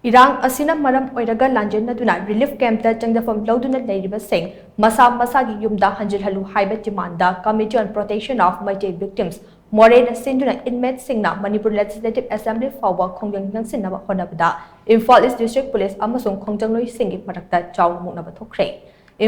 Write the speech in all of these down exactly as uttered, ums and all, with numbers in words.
ꯏꯔꯥꯡ ꯑꯁꯤꯅ ꯃꯔꯝ ꯑꯣꯏꯔꯒ ꯂꯥꯟꯖꯦꯟꯅꯗꯨꯅ relief camp ꯇ ꯆꯪꯖꯐꯝ ꯂꯧꯗꯨꯅ ꯂꯩꯔꯤꯕꯁꯤꯡ ꯃꯁꯥ ꯃꯁꯥꯒꯤ ꯌꯨꯝꯗ ꯍꯟꯖꯤꯜꯍꯜꯂꯨ ꯍꯥꯏꯕ demand the Committee on Protection of Meitei Victims, ꯃꯣꯔꯦꯅ ꯁꯤꯟꯗꯨꯅ inmate ꯁꯤꯡꯅ ꯃꯅꯤꯄꯨꯔ Legislative Assembly ꯐꯥꯎꯕ ꯈꯣꯡꯖꯪ ꯅꯪꯁꯤꯟꯅꯕ ꯍꯣꯠꯅꯕꯗ ꯏꯝꯐꯥꯜ East District Police ꯑꯃꯁꯨꯡ ꯈꯣꯡꯖꯪꯂꯣꯏꯁꯤꯡꯒꯤ ꯃꯔꯛꯇ ꯆꯥꯎꯅ ꯃꯨꯛꯅꯕ ꯊꯣꯛꯈ꯭ꯔꯦ꯫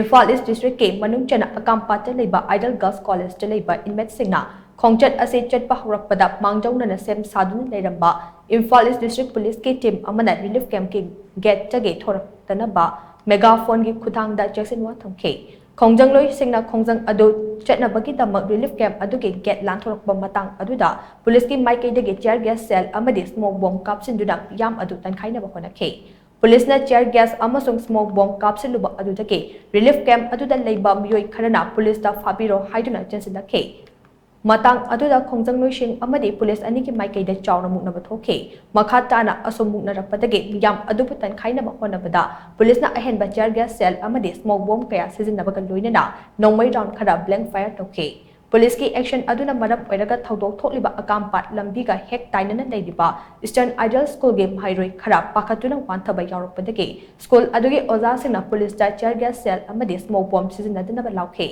ꯏꯝꯐꯥꯜ East District ꯀꯤ ꯃꯅꯨꯡ ꯆꯟꯅ ꯑꯀꯥꯝꯄꯥꯠꯇ ꯂꯩꯕ Ideal Girls College ꯇ ꯂꯩꯕ inmate ꯁꯤꯡꯅ ꯈꯣꯡꯆꯠ ꯑꯁꯤ ꯆꯠꯄ ꯍꯧꯔꯛꯄꯗ ꯃꯥꯡꯖꯧꯅꯅ ꯁꯦꯝ ꯁꯥꯗꯨꯅ ꯂꯩꯔꯝꯕ ꯏꯝꯐꯥꯜ East District Police ꯀꯤ team ꯑꯃꯅ relief camp ꯀꯤ gate ꯇꯒꯤ ꯊꯣꯔꯛꯇꯅꯕ megaphone ꯒꯤ ꯈꯨꯠꯊꯥꯡꯗ ꯆꯦꯛꯁꯤꯟꯋꯥ ꯊꯝꯈꯤ꯫ ꯈꯣꯡꯖꯪꯂꯣꯏꯁꯤꯡꯅ ꯈꯣꯡꯖꯪ ꯑꯗꯨ ꯆꯠꯅꯕꯒꯤꯗꯃꯛ relief camp ꯑꯗꯨꯒꯤ gate ꯂꯥꯟꯊꯣꯔꯛꯄ ꯃꯇꯥꯡ ꯑꯗꯨꯗ police ꯀꯤ ꯃꯥꯏꯀꯩꯗꯒꯤ tear gas shell ꯑꯃꯗꯤ smoke bomb ꯀꯥꯞꯁꯤꯟꯗꯨꯅ ꯃꯤꯌꯥꯝ ꯑꯗꯨ ꯇꯟꯈꯥꯏꯅꯕ ꯍꯣꯠꯅꯈꯤ꯫ Police ꯅ tear gas ꯑꯃꯁꯨꯡ smoke bomb ꯀꯥꯞꯁꯤꯜꯂꯨꯕ ꯑꯗꯨꯗꯒꯤ relief camp ꯑꯗꯨꯗ ꯂꯩꯕ ꯃꯤꯑꯣꯏ ꯈꯔꯅ police ꯇ ꯐꯥꯕꯤꯔꯣ ꯍꯥꯏꯗꯨꯅ ꯆꯦꯟꯁꯤꯜꯂꯛꯈꯤ꯫ ꯃꯇꯥꯡ ꯑꯗꯨꯗ ꯈꯣꯡꯖꯪꯂꯣꯏꯁꯤꯡ ꯑꯃꯗꯤ police ꯑꯅꯤꯒꯤ ꯃꯥꯏꯀꯩꯗ ꯆꯥꯎꯅ ꯃꯨꯛꯅꯕ ꯊꯣꯛꯈꯤ꯫ ꯃꯈꯥ ꯇꯥꯅ ꯑꯁꯨꯝ ꯃꯨꯛꯅꯔꯛꯄꯗꯒꯤ ꯃꯤꯌꯥꯝ ꯑꯗꯨꯕꯨ ꯇꯟꯈꯥꯏꯅꯕ ꯍꯣꯠꯅꯕꯗ police ꯅ ꯑꯍꯦꯟꯕ tear gas shell ꯑꯃꯗꯤ smoke bomb ꯀꯌꯥ ꯁꯤꯖꯤꯟꯅꯕꯒ ꯂꯣꯏꯅꯅ ꯅꯣꯡꯃꯩ round ꯈꯔ blank fire ꯇꯧꯈꯤ꯫ Police ꯀꯤ action ꯑꯗꯨꯅ ꯃꯔꯝ ꯑꯣꯏꯔꯒ ꯊꯧꯗꯣꯛ ꯊꯣꯛꯂꯤꯕ ꯑꯀꯥꯝꯄꯥꯠ ꯂꯝꯕꯤꯒ ꯍꯦꯛ ꯇꯥꯏꯅꯅ ꯂꯩꯔꯤꯕ Eastern Ideal School ꯒꯤ ꯃꯍꯩꯔꯣꯏ ꯈꯔ ꯄꯥꯈꯠꯇꯨꯅ ꯋꯥꯟꯊꯕ ꯌꯥꯎꯔꯛꯄꯗꯒꯤ school ꯑꯗꯨꯒꯤ ꯑꯣꯖꯥꯁꯤꯡꯅ police ꯇ tear gas shell ꯑꯃꯗꯤ smoke bomb ꯁꯤꯖꯤꯟꯅꯗꯅꯕ ꯂꯥꯎꯈꯤ꯫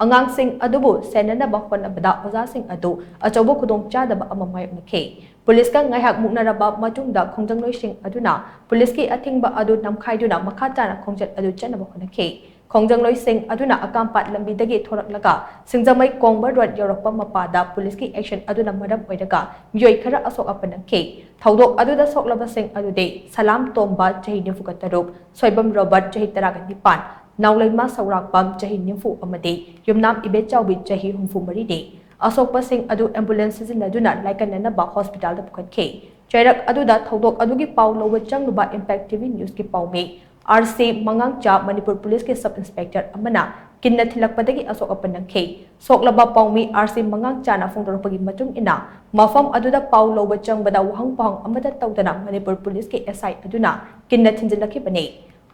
ꯑꯉꯥꯡꯁꯤꯡ ꯑꯗꯨꯕꯨ ꯁꯦꯟꯅꯅꯕ ꯍꯣꯠꯅꯕꯗ ꯑꯣꯖꯥꯁꯤꯡ ꯑꯗꯨ ꯑꯆꯧꯕ ꯈꯨꯗꯣꯡꯆꯥꯗꯕ ꯑꯃ ꯃꯥꯌꯣꯛꯅꯈꯤ꯫ Police ꯀ ꯉꯥꯏꯍꯥꯛ ꯃꯨꯛꯅꯔꯕ ꯃꯇꯨꯡꯗ ꯈꯣꯡꯖꯪꯂꯣꯏꯁꯤꯡ ꯑꯗꯨꯅ police ꯀꯤ ꯑꯊꯤꯡꯕ ꯑꯗꯨ ꯅꯝꯈꯥꯏꯗꯨꯅ ꯃꯈꯥ ꯇꯥꯅ ꯈꯣꯡꯆꯠ ꯑꯗꯨ ꯆꯠꯅꯕ ꯍꯣꯠꯅꯈꯤ꯫ ꯈꯣꯡꯖꯪꯂꯣꯏꯁꯤꯡ ꯑꯗꯨꯅ ꯑꯀꯥꯝꯄꯥꯠ ꯂꯝꯕꯤꯗꯒꯤ ꯊꯣꯔꯛꯂꯒ ꯁꯤꯡꯖꯃꯩ ꯀꯣꯡꯕ road ꯌꯧꯔꯛꯄ ꯃꯄꯥꯗ police ꯀꯤ action ꯑꯗꯨꯅ ꯃꯔꯝ ꯑꯣꯏꯔꯒ ꯃꯤꯑꯣꯏ ꯈꯔ ꯑꯁꯣꯛ ꯑꯄꯟ ꯅꯪꯈꯤ꯫ ꯊꯧꯗꯣꯛ ꯑꯗꯨꯗ ꯁꯣꯛꯂꯕꯁꯤꯡ ꯑꯗꯨꯗꯤ ꯁꯂꯥꯝ ꯇꯣꯝꯕ, ꯆꯍꯤ ꯅꯤꯐꯨꯒ ꯇꯔꯨꯛ, ꯁꯣꯏꯕꯝ ꯔꯣꯕꯔꯠ, ꯆꯍꯤ ꯇꯔꯥꯒ ꯅꯤꯄꯥꯟ, ꯅꯥꯎꯂꯩꯃ ꯁꯧꯔꯥꯛꯄꯝ, ꯆꯍꯤ ꯅꯤꯐꯨ, ꯑꯃꯗꯤ ꯌꯨꯝꯅꯥꯝ ꯏꯕꯦꯆꯥꯎꯕꯤ, ꯆꯍꯤ ꯍꯨꯝꯐꯨ ꯃꯔꯤꯅꯤ꯫ ꯑꯁꯣꯛꯄꯁꯤꯡ ꯑꯗꯨ ambulance ꯁꯤꯖꯤꯟꯅꯗꯨꯅ ꯂꯥꯏꯀꯠꯅꯅꯕ hospital ꯗ ꯄꯨꯈꯠꯈꯤ꯫ ꯆꯩꯔꯛ ꯑꯗꯨꯗ ꯊꯧꯗꯣꯛ ꯑꯗꯨꯒꯤ ꯄꯥꯎ ꯂꯧꯕ ꯆꯪꯂꯨꯕ Impact T V News ꯀꯤ ꯄꯥꯎꯃꯤ R C ꯃꯉꯥꯡꯆꯥ, ꯃꯅꯤꯄꯨꯔ police ꯀꯤ sub inspector ꯑꯃꯅ ꯀꯤꯟꯅ ꯊꯤꯜꯂꯛꯄꯗꯒꯤ ꯑꯁꯣꯛ ꯑꯄꯟ ꯅꯪꯈꯤ꯫ ꯁꯣꯛꯂꯕ ꯄꯥꯎꯃꯤ R C ꯃꯉꯥꯡꯆꯥꯅ ꯐꯣꯡꯗꯣꯔꯛꯄꯒꯤ ꯃꯇꯨꯡ ꯏꯟꯅ, ꯃꯐꯝ ꯑꯗꯨꯗ ꯄꯥꯎ ꯂꯧꯕ ꯆꯪꯕꯗ ꯋꯥꯍꯪ ꯄꯥꯎꯍꯪ ꯑꯃꯠꯇ ꯇꯧꯗꯅ ꯃꯅꯤꯄꯨꯔ police ꯀꯤ S I ꯑꯗꯨꯅ ꯀꯤꯟꯅ ꯊꯤꯟꯖꯤꯜꯂꯛꯈꯤꯕꯅꯤ꯫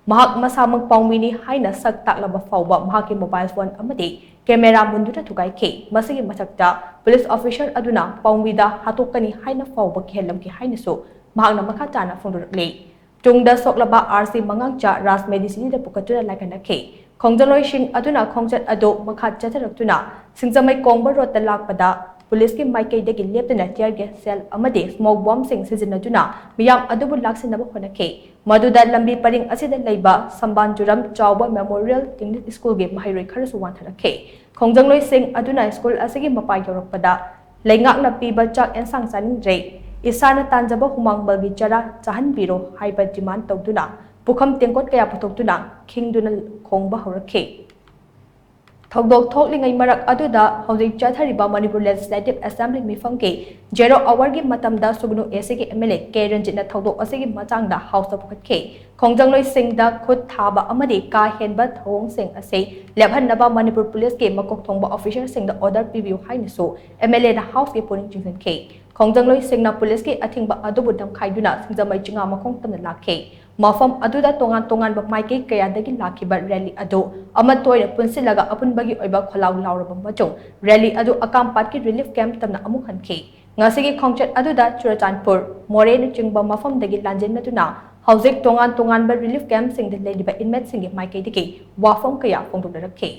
ꯃꯍꯥꯛ ꯃꯁꯥꯃꯛ ꯄꯥꯎꯃꯤꯅꯤ ꯍꯥꯏꯅ ꯁꯛ ꯇꯥꯛꯂꯕ ꯐꯥꯎꯕ ꯃꯍꯥꯛꯀꯤ mobile phone ꯑꯃꯗꯤ camera ꯃꯨꯟꯗꯨꯅ ꯊꯨꯒꯥꯏꯈꯤ꯫ ꯃꯁꯤꯒꯤ ꯃꯊꯛꯇ, police officer ꯑꯗꯨꯅ ꯄꯥꯎꯃꯤꯗ ꯍꯥꯠꯇꯣꯛꯀꯅꯤ ꯍꯥꯏꯅ ꯐꯥꯎꯕ ꯀꯤꯍꯜꯂꯝꯈꯤ ꯍꯥꯏꯅꯁꯨ ꯃꯍꯥꯛꯅ ꯃꯈꯥ ꯇꯥꯅ ꯐꯣꯡꯗꯣꯔꯛꯂꯤ꯫ ꯇꯨꯡꯗ ꯁꯣꯛꯂꯕ ꯑꯥꯔ ꯁꯤ ꯃꯉꯥꯡꯆꯥ ꯔꯥꯖ ꯃꯦꯗꯤꯁꯤꯇꯤꯗ ꯄꯨꯈꯠꯇꯨꯅ ꯂꯥꯏꯀꯠꯅꯈꯤ꯫ ꯈꯣꯡꯖꯪꯂꯣꯏꯁꯤꯡ ꯑꯗꯨꯅ ꯈꯣꯡꯆꯠ ꯑꯗꯨ ꯃꯈꯥ ꯆꯠꯊꯔꯛꯇꯨꯅ ꯁꯤꯡꯖꯃꯩ ꯀꯣꯡꯕ ꯔꯣꯗꯇ ꯂꯥꯛꯄꯗ ꯄꯨꯂꯤꯁꯀꯤ ꯃꯥꯏꯀꯩꯗꯒꯤ ꯂꯦꯞꯇꯅ tear gas shell ꯑꯃꯗꯤ smoke bombꯁꯤꯡ ꯁꯤꯖꯤꯟꯅꯗꯨꯅ ꯃꯤꯌꯥꯝ ꯑꯗꯨꯕꯨ ꯂꯥꯛꯁꯤꯟꯅꯕ ꯍꯣꯠꯅꯈꯤ꯫ ꯃꯗꯨꯗ ꯂꯝꯕꯤ ꯄꯔꯤꯡ ꯑꯁꯤꯗ ꯂꯩꯕ ꯁꯝꯕꯥꯟꯖꯨꯔꯝ ꯆꯥꯎꯕ Memorial English Schoolꯒꯤ ꯃꯍꯩꯔꯣꯏ ꯈꯔꯁꯨ ꯋꯥꯟꯊꯔꯛꯈꯤ꯫ ꯈꯣꯡꯖꯪꯂꯣꯏꯁꯤꯡ ꯑꯗꯨꯅ ꯁ꯭ꯀꯨꯜ ꯑꯁꯤꯒꯤ ꯃꯄꯥ ꯌꯧꯔꯛꯄꯗ ꯂꯩꯉꯥꯛꯅ ꯄꯤꯕ ꯆꯥꯛ ꯑꯦꯟꯁꯥꯡ ꯆꯥꯅꯤꯡꯗ꯭ꯔꯦ, ꯏꯁꯥꯅ ꯇꯥꯟꯖꯕ ꯍꯨꯃꯥꯡꯃꯜꯒꯤ ꯆꯔꯥ ꯆꯥꯍꯟꯕꯤꯔꯣ ꯍꯥꯏꯕ demand ꯇꯧꯗꯨꯅ ꯄꯨꯈꯝ ꯇꯦꯡꯀꯣꯠ ꯀꯌꯥ ꯄꯨꯊꯣꯛꯇꯨꯅ ꯈꯤꯡꯗꯨꯅ ꯈꯣꯡꯕ ꯍꯧꯔꯛꯈꯤ꯫ ꯊꯧꯗꯣꯛ ꯊꯣꯛꯂꯤꯉꯩ ꯃꯔꯛ ꯑꯗꯨꯗ ꯍꯧꯖꯤꯛ ꯆꯠꯊꯔꯤꯕ ꯃꯅꯤꯄꯨꯔ Legislative Assembly ꯃꯤꯐꯝꯒꯤ zero hourꯒꯤ ꯃꯇꯝꯗ ꯁꯨꯒꯅꯨ ꯑꯦꯁꯤꯒꯤ MLA ꯀꯦ ꯔꯟꯖꯤꯠꯅ ꯊꯧꯗꯣꯛ ꯑꯁꯤꯒꯤ ꯃꯇꯥꯡꯗ Houseꯇ ꯄꯨꯈꯠꯈꯤ꯫ ꯈꯣꯡꯖꯪꯂꯣꯏꯁꯤꯡꯗ ꯈꯨꯠ ꯊꯥꯕ ꯑꯃꯗꯤ ꯀꯥ ꯍꯦꯟꯕ ꯊꯧꯑꯣꯡꯁꯤꯡ ꯑꯁꯤ ꯂꯦꯞꯍꯟꯅꯕ ꯃꯅꯤꯄꯨꯔ ꯄꯨꯂꯤꯁꯀꯤ ꯃꯀꯣꯛ ꯊꯣꯡꯕ officerꯁꯤꯡꯗ order ꯄꯤꯕꯤꯌꯨ ꯍꯥꯏꯅꯁꯨ MLAꯅ Houseꯀꯤ ꯄꯨꯛꯅꯤꯡ ꯆꯤꯡꯁꯤꯟꯈꯤ꯫ ꯈꯣꯡꯖꯪꯂꯣꯏꯁꯤꯡꯅ ꯄꯨꯂꯤꯁꯀꯤ ꯑꯊꯤꯡꯕ ꯑꯗꯨꯕꯨ ꯅꯝꯈꯥꯏꯗꯨꯅ ꯁꯤꯡꯖꯃꯩ ꯆꯤꯉꯥ ꯃꯈꯣꯡ ꯇꯝꯅ ꯂꯥꯛꯈꯤ꯫ ꯃꯐꯝ ꯑꯗꯨꯗ ꯇꯣꯉꯥꯟ ꯇꯣꯉꯥꯟꯕ ꯃꯥꯏꯀꯩ ꯀꯌꯥꯗꯒꯤ ꯂꯥꯛꯈꯤꯕ rally ꯑꯗꯨ ꯑꯃꯠꯇ ꯑꯣꯏꯅ ꯄꯨꯟꯁꯤꯜꯂꯒ ꯑꯄꯨꯟꯕꯒꯤ ꯑꯣꯏꯕ ꯈꯣꯜꯂꯥꯎ ꯂꯥꯎꯔꯕ ꯃꯇꯨꯡ rally ꯑꯗꯨ ꯑꯀꯥꯝꯄꯥꯠꯀꯤ relief camp ꯇꯝꯅ ꯑꯃꯨꯛ ꯍꯟꯈꯤ꯫ ꯉꯁꯤꯒꯤ ꯈꯣꯡꯆꯠ ꯑꯗꯨꯗ ꯆꯨꯔꯆꯥꯟꯄꯨꯔ, ꯃꯣꯔꯦꯅꯆꯤꯡꯕ ꯃꯐꯝꯗꯒꯤ ꯂꯥꯟꯖꯦꯟꯅꯗꯨꯅ ꯍꯧꯖꯤꯛ ꯇꯣꯉꯥꯟ ꯇꯣꯉꯥꯟꯕ relief campꯁꯤꯡꯗ ꯂꯩꯔꯤꯕ inmateꯁꯤꯡꯒꯤ ꯃꯥꯏꯀꯩꯗꯒꯤ ꯋꯥꯐꯝ ꯀꯌꯥ ꯐꯣꯡꯗꯣꯛꯅꯔꯛꯈꯤ꯫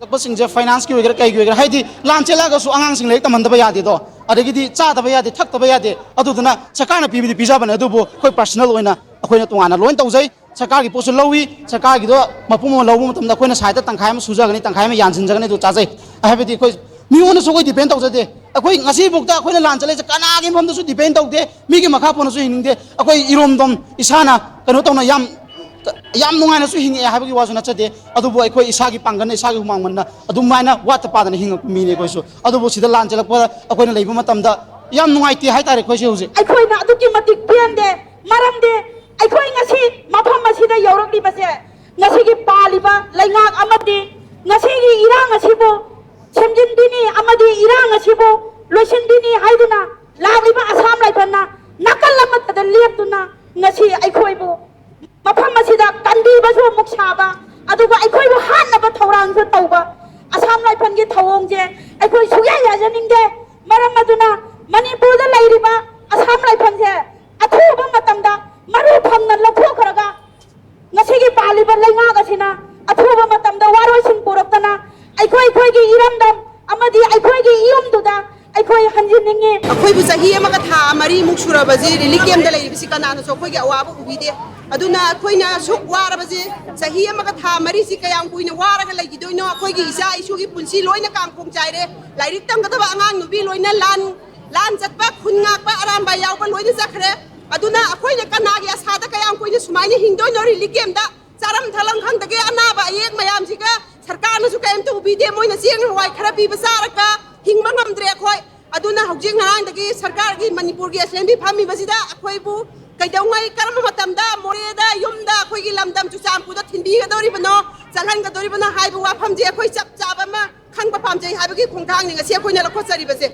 ꯆꯠꯄꯁꯤꯡꯁꯦ financeꯀꯤ ꯑꯣꯏꯒꯦꯔꯥ ꯀꯩꯒꯤ ꯑꯣꯏꯒꯦꯔꯥ, ꯍꯥꯏꯗꯤ ꯂꯥꯟ ꯆꯦꯜꯂꯛꯑꯒꯁꯨ ꯑꯉꯥꯡꯁꯤꯡ ꯂꯥꯏꯔꯤꯛ ꯇꯝꯍꯟꯗꯕ ꯌꯥꯗꯦꯗꯣ, ꯑꯗꯒꯤꯗꯤ ꯆꯥꯗꯕ ꯌꯥꯗꯦ, ꯊꯛꯇꯕ ꯌꯥꯗꯦ꯫ ꯑꯗꯨꯗꯨꯅ ꯁꯔꯀꯥꯔꯅ ꯄꯤꯕꯗꯤ ꯄꯤꯖꯕꯅꯦ, ꯑꯗꯨꯕꯨ ꯑꯩꯈꯣꯏ personal ꯑꯣꯏꯅ ꯑꯩꯈꯣꯏꯅ ꯇꯣꯉꯥꯟꯅ ꯂꯣꯏ ꯇꯧꯖꯩ꯫ ꯁꯔꯀꯥꯔꯒꯤ ꯄꯣꯠꯁꯨ ꯂꯧꯏ, ꯁꯔꯀꯥꯔꯒꯤꯗꯣ ꯃꯄꯨꯝ ꯑꯃ ꯂꯧꯕ ꯃꯇꯝꯗ ꯑꯩꯈꯣꯏꯅ sideꯇ ꯇꯪꯈꯥꯏ ꯑꯃ ꯁꯨꯖꯒꯅꯤ, ꯇꯪꯈꯥꯏ ꯑꯃ ꯌꯥꯟꯁꯤꯟꯖꯒꯅꯤ, ꯑꯗꯨ ꯆꯥꯖꯩ꯫ ꯍꯥꯏꯕꯗꯤ ꯑꯩꯈꯣꯏ ꯃꯤꯉꯣꯟꯗꯁꯨ ꯑꯩꯈꯣꯏ depend ꯇꯧꯖꯗꯦ꯫ ꯑꯩꯈꯣꯏ ꯉꯁꯤꯐꯥꯎꯗ ꯑꯩꯈꯣꯏꯅ ꯂꯥꯟ ꯆꯠꯂꯛꯏꯁꯦ ꯀꯅꯥꯒꯤ ꯃꯐꯝꯗꯁꯨ depend ꯇꯧꯗꯦ, ꯃꯤꯒꯤ ꯃꯈꯥ ꯄꯣꯟꯅꯁꯨ ꯍꯤꯡꯅꯤꯡꯗꯦ꯫ ꯑꯩꯈꯣꯏ ꯏꯔꯣꯝꯗꯣꯝ ꯏꯁꯥꯅ ꯀꯩꯅꯣ ꯇꯧꯅ ꯌꯥꯝ, ꯌꯥꯝ ꯅꯨꯡꯉꯥꯏꯅꯁꯨ ꯍꯤꯡꯉꯛꯑꯦ ꯍꯥꯏꯕꯒꯤ ꯋꯥꯁꯨ ꯅꯠꯆꯗꯦ, ꯑꯗꯨꯕꯨ ꯑꯩꯈꯣꯏ ꯏꯁꯥꯒꯤ ꯄꯥꯡꯒꯜꯅ, ꯏꯁꯥꯒꯤ ꯍꯨꯃꯥꯡ ꯃꯟꯅ ꯑꯗꯨꯃꯥꯏꯅ ꯋꯥꯠꯇ ꯄꯥꯗꯅ ꯍꯤꯡꯉꯛꯄ ꯃꯤꯅꯤ ꯑꯩꯈꯣꯏꯁꯨ꯫ ꯑꯗꯨꯕꯨ ꯁꯤꯗ ꯂꯥꯟ ꯆꯦꯜꯂꯛꯄꯗ ꯑꯩꯈꯣꯏꯅ ꯂꯩꯕ ꯃꯇꯝꯗ ꯌꯥꯝ ꯅꯨꯡꯉꯥꯏꯇꯦ ꯍꯥꯏꯇꯥꯔꯦ ꯑꯩꯈꯣꯏꯁꯦ ꯍꯧꯖꯤꯛ꯫ ꯑꯩꯈꯣꯏꯅ ꯑꯗꯨꯛꯀꯤ ꯃꯇꯤꯛ ꯄꯦꯟꯗꯦ, ꯃꯔꯝꯗꯤ ꯑꯩꯈꯣꯏ ꯉꯁꯤ ꯃꯐꯝ ꯑꯁꯤꯗ ꯌꯧꯔꯛꯂꯤꯕꯁꯦ ꯉꯁꯤꯒꯤ ꯄꯥꯜꯂꯤꯕ ꯂꯩꯉꯥꯛ ꯑꯃꯗꯤ ꯉꯁꯤꯒꯤ ꯏꯔꯥꯡ ꯑꯁꯤꯕꯨ ꯁꯦꯝꯖꯤꯟꯕꯤꯅꯤ ꯑꯃꯗꯤ ꯏꯔꯥꯡ ꯑꯁꯤꯕꯨ ꯂꯣꯏꯁꯤꯟꯕꯤꯅꯤ ꯍꯥꯏꯗꯨꯅ ꯂꯥꯛꯂꯤꯕ ꯑꯁꯥꯝ ꯔꯥꯏꯐꯜꯅ ꯅꯥꯀꯜ ꯑꯃꯠꯇꯗ ꯂꯦꯞꯇꯨꯅ ꯉꯁꯤ ꯑꯩꯈꯣꯏꯕꯨ ꯃꯐꯝ ꯑꯁꯤꯗ ꯀꯟꯕꯤꯕꯁꯨ ꯑꯃꯨꯛ ꯁꯥꯕ, ꯑꯗꯨꯒ ꯑꯩꯈꯣꯏꯕꯨ ꯍꯥꯠꯅꯕ ꯊꯧꯔꯥꯡꯁꯨ ꯇꯧꯕ꯫ ꯑꯁꯥꯝ ꯔꯥꯏꯐꯜꯒꯤ ꯊꯧꯑꯣꯡꯁꯦ ꯑꯩꯈꯣꯏ ꯁꯨꯛꯌꯥ ꯌꯥꯖꯅꯤꯡꯗꯦ꯫ ꯃꯔꯝ ꯑꯗꯨꯅ ꯃꯅꯤꯄꯨꯔꯗ ꯂꯩꯔꯤꯕ ꯑꯁꯥꯝ ꯔꯥꯏꯐꯜꯁꯦ ꯑꯊꯨꯕ ꯃꯇꯝꯗ ꯃꯔꯨ ꯐꯪꯅ ꯂꯧꯊꯣꯛꯈ꯭ꯔꯒ ꯉꯁꯤꯒꯤ ꯄꯥꯜꯂꯤꯕ ꯂꯩꯉꯥꯛ ꯑꯁꯤꯅ ꯑꯊꯨꯕ ꯃꯇꯝꯗ ꯋꯥꯔꯣꯏꯁꯤꯟ ꯄꯨꯔꯛꯇꯅ ꯑꯩꯈꯣꯏ ꯑꯩꯈꯣꯏꯒꯤ ꯏꯔꯝꯗꯝ ꯑꯃꯗꯤ ꯑꯩꯈꯣꯏꯒꯤ ꯏꯌꯨꯝꯗꯨꯗ ꯑꯩꯈꯣꯏ ꯍꯟꯖꯤꯟꯅꯤꯡꯉꯤ꯫ ꯑꯩꯈꯣꯏꯕꯨ ꯆꯍꯤ ꯑꯃꯒ ꯊꯥ ꯃꯔꯤꯃꯨꯛ ꯁꯨꯔꯕꯁꯤ ꯔꯤꯂꯤꯐ ꯀꯦꯝꯗ ꯂꯩꯔꯤꯕꯁꯤ ꯀꯅꯥꯅꯁꯨ ꯑꯩꯈꯣꯏꯒꯤ ꯑꯋꯥꯕ ꯎꯕꯤꯗꯦ꯫ ꯑꯗꯨꯅ ꯑꯩꯈꯣꯏꯅ ꯑꯁꯨꯛ ꯋꯥꯔꯕꯁꯦ, ꯆꯍꯤ ꯑꯃꯒ ꯊꯥ ꯃꯔꯤꯁꯤ ꯀꯌꯥꯝ ꯀꯨꯏꯅ ꯋꯥꯔꯒ ꯂꯩꯈꯤꯗꯣꯏꯅꯣ? ꯑꯩꯈꯣꯏꯒꯤ ꯏꯆꯥ ꯏꯁꯨꯒꯤ ꯄꯨꯟꯁꯤ ꯂꯣꯏꯅ ꯀꯥꯡꯈꯣꯡ ꯆꯥꯏꯔꯦ꯫ ꯂꯥꯏꯔꯤꯛ ꯇꯝꯒꯗꯕ ꯑꯉꯥꯡ ꯅꯨꯄꯤ ꯂꯣꯏꯅ ꯂꯥꯟ ꯂꯥꯟ ꯆꯠꯄ, ꯈꯨꯟ ꯉꯥꯛꯄ, ꯑꯔꯥꯝꯕꯥꯏ ꯌꯥꯎꯕ ꯂꯣꯏꯅ ꯆꯠꯈ꯭ꯔꯦ꯫ ꯑꯗꯨꯅ ꯑꯩꯈꯣꯏꯅ ꯀꯅꯥꯒꯤ ꯑꯁꯥꯗ ꯀꯌꯥꯝ ꯀꯨꯏꯅ ꯁꯨꯃꯥꯏꯅ ꯍꯤꯡꯗꯣꯏꯅꯣ? ꯔꯤꯂꯤꯐ ꯀꯦꯝꯗ ꯆꯥꯔꯝ ꯊꯛꯂꯝ ꯈꯪꯗꯒꯦ ꯑꯅꯥꯕ ꯑꯌꯦꯛ ꯃꯌꯥꯝꯁꯤꯒ ꯁꯔꯀꯥꯔꯅꯁꯨ ꯀꯔꯤꯝꯇ ꯎꯕꯤꯗꯦ꯫ ꯃꯣꯏꯅ ꯆꯦꯡ ꯍꯋꯥꯏ ꯈꯔ ꯄꯤꯕ ꯆꯥꯔꯒ ꯍꯤꯡꯕ ꯉꯝꯗ꯭ꯔꯦ ꯑꯩꯈꯣꯏ꯫ ꯑꯗꯨꯅ ꯍꯧꯖꯤꯛ ꯉꯔꯥꯡꯗꯒꯤ ꯁꯔꯀꯥꯔꯒꯤ ꯃꯅꯤꯄꯨꯔꯒꯤ ꯑꯦꯁꯦꯝꯕ꯭ꯂꯤ ꯐꯝꯃꯤꯕꯁꯤꯗ ꯑꯩꯈꯣꯏꯕꯨ ꯀꯩꯗꯧꯉꯩ ꯀꯔꯝꯕ ꯃꯇꯝꯗ ꯃꯣꯔꯦꯗ ꯌꯨꯝꯗ ꯑꯩꯈꯣꯏꯒꯤ ꯂꯝꯗꯝ ꯆꯨꯔꯆꯥꯟꯄꯨꯔꯗ ꯊꯤꯟꯕꯤꯒꯗꯧꯔꯤꯕꯅꯣ, ꯆꯠꯍꯟꯒꯗꯧꯔꯤꯕꯅꯣ ꯍꯥꯏꯕ ꯋꯥꯐꯝꯁꯦ ꯑꯩꯈꯣꯏ ꯆꯞ ꯆꯥꯕ ꯑꯃ ꯈꯪꯕ ꯄꯥꯝꯖꯩ ꯍꯥꯏꯕꯒꯤ ꯈꯣꯡꯊꯥꯡꯅꯤ ꯉꯁꯤ ꯑꯩꯈꯣꯏꯅ ꯂꯧꯈꯠꯆꯔꯤꯕꯁꯦ꯫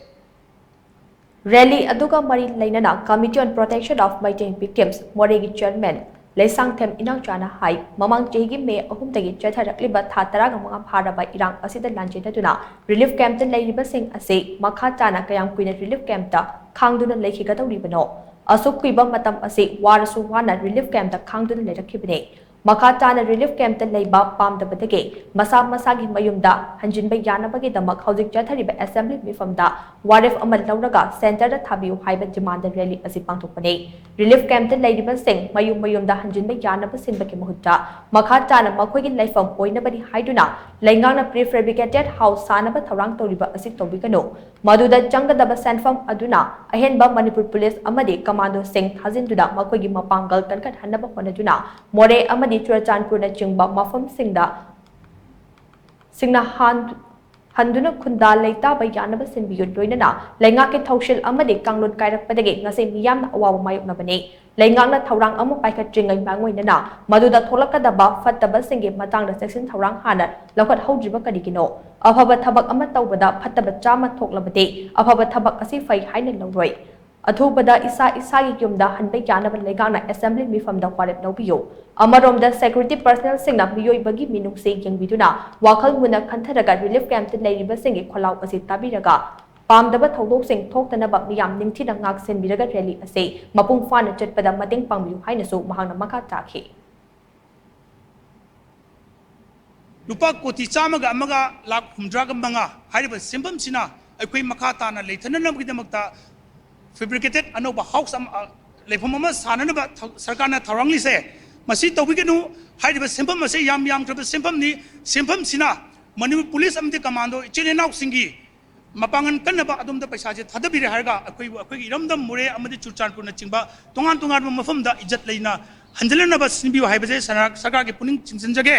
ꯔꯦꯂꯤ ꯑꯗꯨꯒ ꯃꯔꯤ ꯂꯩꯅꯅ Committee on Protection of Meitei Victims ꯃꯣꯔꯦꯒꯤ ꯆꯤꯌꯔꯃꯦꯟ ꯂꯩꯁꯥꯡꯊꯦꯝ ꯏꯅꯥꯎꯆꯥꯅ ꯍꯥꯏ, ꯃꯃꯥꯡ ꯆꯍꯤꯒꯤ ꯃꯦ ꯑꯍꯨꯝꯗꯒꯤ ꯆꯠꯊꯔꯛꯂꯤꯕ ꯊꯥ ꯇꯔꯥꯃꯉꯥ ꯐꯥꯔꯕ ꯏꯔꯥꯡ ꯑꯁꯤꯗ ꯂꯥꯟꯖꯦꯟꯅꯗꯨꯅ ꯔꯤꯂꯤꯐ ꯀꯦꯝꯞꯇ ꯂꯩꯔꯤꯕꯁꯤꯡ ꯑꯁꯤ ꯃꯈꯥ ꯇꯥꯅ ꯀꯌꯥꯝ ꯀꯨꯏꯅ ꯔꯤꯂꯤꯐ ꯀꯦꯝꯞꯇ ꯈꯥꯡꯗꯨꯅ ꯂꯩꯈꯤꯒꯗꯧꯔꯤꯕꯅꯣ? ꯑꯁꯨꯛ ꯀꯨꯏꯕ ꯃꯇꯝ ꯑꯁꯤ ꯋꯥꯔꯁꯨ ꯋꯥꯅ ꯔꯤꯂꯤꯐ ꯀꯦꯝꯞꯇ ꯈꯥꯡꯗꯨꯅ ꯂꯩꯔꯛꯈꯤꯕꯅꯤ꯫ ꯃꯈꯥ ꯇꯥꯅ ꯔꯤꯂꯤꯐ ꯀꯦꯝꯞꯇ ꯂꯩꯕ ꯄꯥꯝꯗꯕꯗꯒꯤ ꯃꯁꯥ ꯃꯁꯥꯒꯤ ꯃꯌꯨꯝꯗ ꯍꯟꯖꯤꯟꯕ ꯌꯥꯅꯕꯒꯤꯗꯃꯛ ꯍꯧꯖꯤꯛ ꯆꯠꯊꯔꯤꯕ ꯑꯦꯁꯦꯝꯕ꯭ꯂꯤ ꯃꯤꯐꯝꯗ ꯋꯥꯔꯦꯞ ꯑꯃ ꯂꯧꯔꯒ ꯁꯦꯟꯇꯔꯗ ꯊꯥꯕꯤꯌꯨ ꯍꯥꯏꯕ ꯗꯤꯃꯥꯟꯗ ꯔꯦꯂꯤ ꯑꯁꯤ ꯄꯥꯡꯊꯣꯛꯄꯅꯤ꯫ ꯔꯤꯂꯤꯐ ꯀꯦꯝꯞꯇ ꯂꯩꯔꯤꯕꯁꯤꯡ ꯃꯌꯨꯝ ꯃꯌꯨꯝꯗ ꯍꯟꯖꯤꯟꯕ ꯌꯥꯅꯕ ꯁꯤꯟꯕꯒꯤ ꯃꯍꯨꯠꯇ ꯃꯈꯥ ꯇꯥꯅ ꯃꯈꯣꯏꯒꯤ ꯂꯩꯐꯝ ꯑꯣꯏꯅꯕꯅꯤ ꯍꯥꯏꯗꯨꯅ ꯂꯩꯉꯥꯛꯅ prefabricated house ꯁꯥꯅꯕ ꯊꯧꯔꯥꯡ ꯇꯧꯔꯤꯕ ꯑꯁꯤ ꯇꯧꯕꯤꯒꯅꯨ꯫ ꯃꯗꯨꯗ ꯆꯪꯒꯗꯕ ꯁꯦꯟꯐꯝ ꯑꯗꯨꯅ ꯑꯍꯦꯟꯕ ꯃꯅꯤꯄꯨꯔ ꯄꯨꯂꯤꯁ ꯑꯃꯗꯤ ꯀꯃꯥꯟꯗꯣꯁꯤꯡ ꯊꯥꯖꯤꯟꯗꯨꯅ ꯃꯈꯣꯏꯒꯤ ꯃꯄꯥꯡꯒꯜ ꯀꯟꯈꯠꯍꯟꯅꯕ ꯍꯣꯠꯅꯗꯨꯅ ꯃꯣꯔꯦ ꯑꯃꯗꯤ ꯆꯨꯔꯆꯥꯟꯄꯨꯔꯅꯆꯤꯡꯕ ꯃꯐꯝꯁꯤꯡꯗ ꯁꯤꯡꯅ ꯍꯥꯟ-, ꯍꯟꯗꯨꯅ ꯈꯨꯟꯗꯥ ꯂꯩꯇꯥꯕ ꯌꯥꯅꯕ ꯁꯤꯟꯕꯤꯌꯨ꯫ ꯂꯣꯏꯅꯅ ꯂꯩꯉꯥꯛꯀꯤ ꯊꯧꯁꯤꯜ ꯑꯃꯗꯤ ꯀꯥꯡꯂꯣꯟ ꯀꯥꯏꯔꯛꯄꯗꯒꯤ ꯉꯁꯤ ꯃꯤꯌꯥꯝꯅ ꯑꯋꯥꯕ ꯃꯥꯌꯣꯛꯅꯕꯅꯤ꯫ ꯂꯩꯉꯥꯛꯅ ꯊꯧꯔꯥꯡ ꯑꯃ ꯄꯥꯏꯈꯠꯇ꯭ꯔꯤꯉꯩ ꯃꯥꯡꯑꯣꯏꯅꯅ ꯃꯗꯨꯗ ꯊꯣꯛꯂꯛꯀꯗꯕ ꯐꯠꯇꯕꯁꯤꯡꯒꯤ ꯃꯇꯥꯡꯗ ꯆꯦꯛꯁꯤꯟ ꯊꯧꯔꯥꯡ ꯍꯥꯟꯅ ꯂꯧꯈꯠꯍꯧꯗ꯭ꯔꯤꯕ ꯀꯔꯤꯒꯤꯅꯣ? ꯑꯐꯕ ꯊꯕꯛ ꯑꯃ ꯇꯧꯕꯗ ꯐꯠꯇꯕ ꯆꯥꯝꯃ ꯊꯣꯛꯂꯕꯗꯤ ꯑꯐꯕ ꯊꯕꯛ ꯑꯁꯤ ꯐꯩ ꯍꯥꯏꯅ ꯂꯧꯔꯣꯏ꯫ ꯑꯊꯨꯕꯗ ꯏꯁꯥ ꯏꯁꯥꯒꯤ ꯌꯨꯝꯗ ꯍꯟꯕ ꯌꯥꯅꯕ ꯂꯩꯉꯥꯛꯅ ꯑꯦꯁꯦꯝꯕ꯭ꯂꯤ ꯃꯤꯐꯝꯗ ꯋꯥꯔꯦꯞ ꯂꯧꯕꯤꯌꯨ꯫ ꯑꯃꯔꯣꯝꯗ ꯁꯦꯀ꯭ꯌꯨꯔꯤꯇꯤ ꯄꯔꯁꯅꯦꯜꯁꯤꯡꯅ ꯃꯤꯑꯣꯏꯕꯒꯤ ꯃꯤꯅꯨꯡꯁꯤ ꯌꯦꯡꯕꯤꯗꯨꯅ ꯋꯥꯈꯜ ꯃꯨꯟꯅ ꯈꯟꯊꯔꯒ ꯔꯤꯂꯤꯐ ꯀꯦꯝꯞꯇ ꯂꯩꯔꯤꯕꯁꯤꯡꯒꯤ ꯈꯣꯜꯂꯥꯎ ꯑꯁꯤ ꯇꯥꯕꯤꯔꯒ ꯄꯥꯝꯗꯕ ꯊꯧꯗꯣꯛꯁꯤꯡ ꯊꯣꯛꯇꯅꯕ ꯃꯤꯌꯥꯝ ꯅꯤꯡꯊꯤꯅ ꯉꯥꯛ ꯁꯦꯟꯕꯤꯔꯒ ꯔꯦꯂꯤ ꯑꯁꯤ ꯃꯄꯨꯡ ꯐꯥꯅ ꯆꯠꯄꯗ ꯃꯇꯦꯡ ꯄꯥꯡꯕꯤꯌꯨ ꯍꯥꯏꯅꯁꯨ ꯃꯍꯥꯛꯅ ꯃꯈꯥ ꯇꯥꯈꯤ꯫ ꯂꯨꯄꯥ ꯀꯣꯇꯤ ꯆꯥꯝꯃꯒ ꯑꯃꯒ ꯂꯥꯈ ꯍꯨꯝꯗ꯭ꯔꯥꯒ ꯃꯉꯥ ꯍꯥꯏꯔꯤꯕ ꯁꯦꯟꯐꯝꯁꯤꯅ ꯑꯩꯈꯣꯏ ꯃꯈꯥ ꯇꯥꯅ ꯂꯩꯊꯅꯅꯕꯒꯤꯗꯃꯛꯇ fabricated ꯑꯅꯧꯕ ꯍꯥꯎꯁ ꯑꯃ, ꯑ, ꯂꯩꯐꯝ ꯑꯃ ꯁꯥꯅꯅꯕ ꯊꯧ-, ꯁꯔꯀꯥꯔꯅ ꯊꯧꯔꯥꯡꯂꯤꯁꯦ꯫ ꯃꯁꯤ ꯇꯧꯕꯤꯒꯅꯨ꯫ ꯍꯥꯏꯔꯤꯕ ꯁꯦꯟꯐꯝ ꯑꯁꯤ ꯌꯥꯝ ꯌꯥꯝꯈ꯭ꯔꯕ ꯁꯦꯟꯐꯝꯅꯤ꯫ ꯁꯦꯟꯐꯝꯁꯤꯅ ꯃꯅꯤꯄꯨꯔ ꯄꯨꯂꯤꯁ ꯑꯃꯗꯤ ꯀꯃꯥꯟꯗꯣ ꯏꯆꯤꯜ ꯏꯅꯥꯎꯁꯤꯡꯒꯤ ꯃꯄꯥꯡꯒꯜ ꯀꯟꯅꯕ ꯑꯗꯣꯝꯗ ꯄꯩꯁꯥꯁꯦ ꯊꯥꯗꯕꯤꯔꯦ ꯍꯥꯏꯔꯒ ꯑꯩꯈꯣꯏꯕꯨ, ꯑꯩꯈꯣꯏꯒꯤ ꯏꯔꯝꯗꯝ ꯃꯣꯔꯦ ꯑꯃꯗꯤ ꯆꯨꯔꯆꯥꯟꯄꯨꯔꯅꯆꯤꯡꯕ ꯇꯣꯉꯥꯟ ꯇꯣꯉꯥꯟꯕ ꯃꯐꯝꯗ ꯏꯖꯠ ꯂꯩꯅ ꯍꯟꯖꯤꯜꯂꯛꯅꯕ ꯁꯤꯟꯕꯤꯌꯨ ꯍꯥꯏꯕꯁꯦ ꯁꯔ-, ꯁꯔꯀꯥꯔꯒꯤ ꯄꯨꯛꯅꯤꯡ ꯆꯤꯡꯁꯤꯟꯖꯒꯦ꯫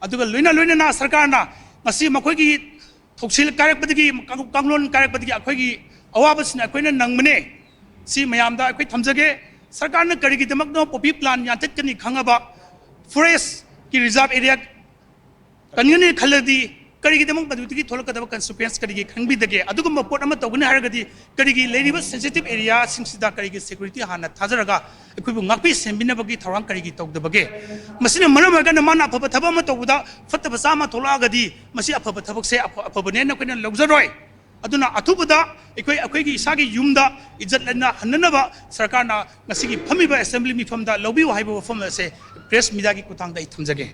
ꯑꯗꯨꯒ ꯂꯣꯏꯅ ꯂꯣꯏꯅꯅ ꯁꯔꯀꯥꯔꯅ ꯉꯁꯤ ꯃꯈꯣꯏꯒꯤ ꯊꯧꯁꯤꯜ ꯀꯥꯏꯔꯛꯄꯗꯒꯤ, ꯀꯥꯡ-, ꯀꯥꯡꯂꯣꯟ ꯀꯥꯏꯔꯛꯄꯗꯒꯤ ꯑꯩꯈꯣꯏꯒꯤ ꯑꯋꯥꯕꯁꯤꯅ ꯑꯩꯈꯣꯏꯅ ꯅꯪꯕꯅꯦ꯫ ꯁꯤ ꯃꯌꯥꯝꯗ ꯑꯩꯈꯣꯏ ꯊꯝꯖꯒꯦ꯫ ꯁꯔꯀꯥꯔꯅ ꯀꯔꯤꯒꯤꯗꯃꯛꯅꯣ poppy plant ꯌꯥꯟꯊꯠꯀꯅꯤ ꯈꯪꯉꯕ, forestꯀꯤ reserve area ꯀꯟꯒꯅꯤ ꯈꯜꯂꯗꯤ ꯀꯔꯤꯒꯤꯗꯃꯛ ꯃꯗꯨꯗꯒꯤ ꯊꯣꯛꯂꯛꯀꯗꯕ consequence ꯀꯔꯤꯒꯤ ꯈꯪꯕꯤꯗꯒꯦ? ꯑꯗꯨꯒꯨꯝꯕ ꯄꯣꯠ ꯑꯃ ꯇꯧꯒꯅꯤ ꯍꯥꯏꯔꯒꯗꯤ ꯀꯔꯤꯒꯤ ꯂꯩꯔꯤꯕ sensitive areaꯁꯤꯡꯁꯤꯗ ꯀꯔꯤꯒꯤ security ꯍꯥꯟꯅ ꯊꯥꯖꯔꯒ ꯑꯩꯈꯣꯏꯕꯨ ꯉꯥꯛꯄꯤ ꯁꯦꯟꯕꯤꯅꯕꯒꯤ ꯊꯧꯔꯥꯡ ꯀꯔꯤꯒꯤ ꯇꯧꯗꯕꯒꯦ? ꯃꯁꯤꯅ ꯃꯔꯝ ꯑꯣꯏꯔꯀꯥꯟꯗ ꯃꯥꯅ ꯑꯐꯕ ꯊꯕꯛ ꯑꯃ ꯇꯧꯕꯗ ꯐꯠꯇꯕ ꯆꯥꯝꯃ ꯊꯣꯛꯂꯛꯑꯒꯗꯤ ꯃꯁꯤ ꯑꯐꯕ ꯊꯕꯛꯁꯦ ꯑꯐ-, ꯑꯐꯕꯅꯦꯅ ꯑꯩꯈꯣꯏꯅ ꯂꯧꯖꯔꯣꯏ꯫ ꯑꯗꯨꯅ ꯑꯊꯨꯕꯗ ꯑꯩꯈꯣꯏ, ꯑꯩꯈꯣꯏꯒꯤ ꯏꯁꯥꯒꯤ ꯌꯨꯝꯗ ꯏꯖꯠ ꯂꯩꯅ ꯍꯟꯅꯅꯕ ꯁꯔꯀꯥꯔꯅ ꯉꯁꯤꯒꯤ ꯐꯝꯃꯤꯕ assembly ꯃꯤꯐꯝꯗ ꯂꯧꯕꯤꯌꯨ ꯍꯥꯏꯕ ꯋꯥꯐꯝ ꯑꯁꯦ press mediaꯒꯤ ꯈꯨꯠꯊꯥꯡꯗ ꯑꯩ ꯊꯝꯖꯒꯦ꯫